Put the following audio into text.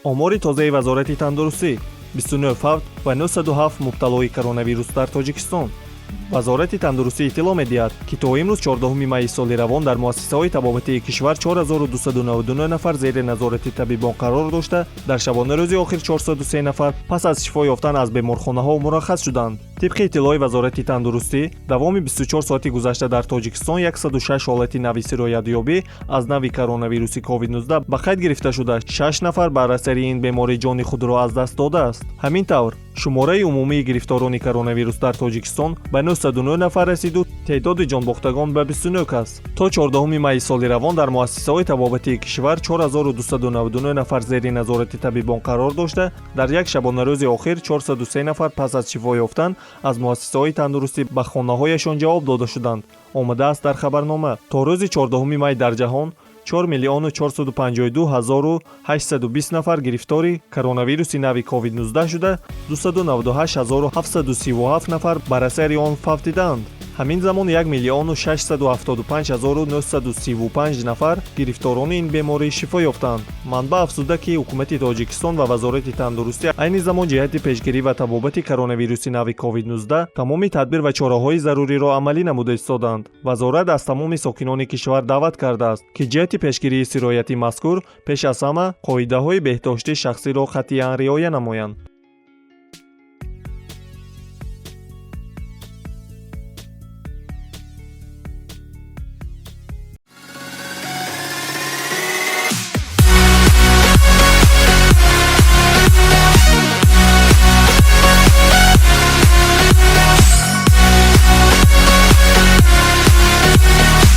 Омори тозаи Вазорати тандурустӣ: 29 фавт ва 907 мубталои коронавирус дар Тоҷикистон. Вазорати тандурустӣ иттилоъ медиҳад, ки то имрӯз, 14 майи соли равон, дар муассисаҳои табобатии кишвар 4299 нафар зери назорати табибон қарор дошта, дар шабонарӯзи охир 403 нафар пас аз шифо ёфтан аз беморхонаҳо мураххас шуданд. Тибқи иттилои Вазорати тандурустӣ, давоми 24 соати гузашта дар Тоҷикистон 106 ҳолати нави сироятёбӣ аз нави коронавируси COVID-19 ба қайд гирифта шуда, 6 нафар бар асари ин беморӣ ҷони худро аз даст додааст. Ҳамин тавр, шумораи умумии гирифторони коронавирус дар Тоҷикистон ба 909 нафар расиду теъдоди ҷонбохтагон ба 29 кас. То 14 майи соли равон дар муассисаҳои табобатии кишвар 4299 нафар зери назорати табибон қарор дошта, дар як шабонарӯзи охир 403 нафар пас аз шифо ёфтан аз муассисаҳои тандурустӣ ба хонаҳояшон ҷавоб дода шуданд, омадааст дар хабарнома. То рӯзи 14 май дар ҷаҳон 4 миллиону 452 ҳазору 820 нафар гирифтори коронавируси нави COVID-19 шуда, 298 ҳазору 737 нафар бар асари он фавтидаанд. Ҳамин замон 1 миллиону 675 ҳазору 935 нафар гирифторони ин беморӣ шифо ёфтанд. Манбаъ афзуда, ки ҳукумати Тоҷикистон ва Вазорати тандурустӣ айни замон ҷиҳати пешгирӣ ва табобати коронавируси нави COVID-19 тамоми тадбир ва чораҳои заруриро амалӣ намуда истодаанд. Вазорат аз тамоми сокинони кишвар даъват кардааст, ки ҷиҳати пешгирии сирояти мазкур пеш аз ҳама қоидаҳои беҳдоштии шахсиро қатъиян риоя намоянд.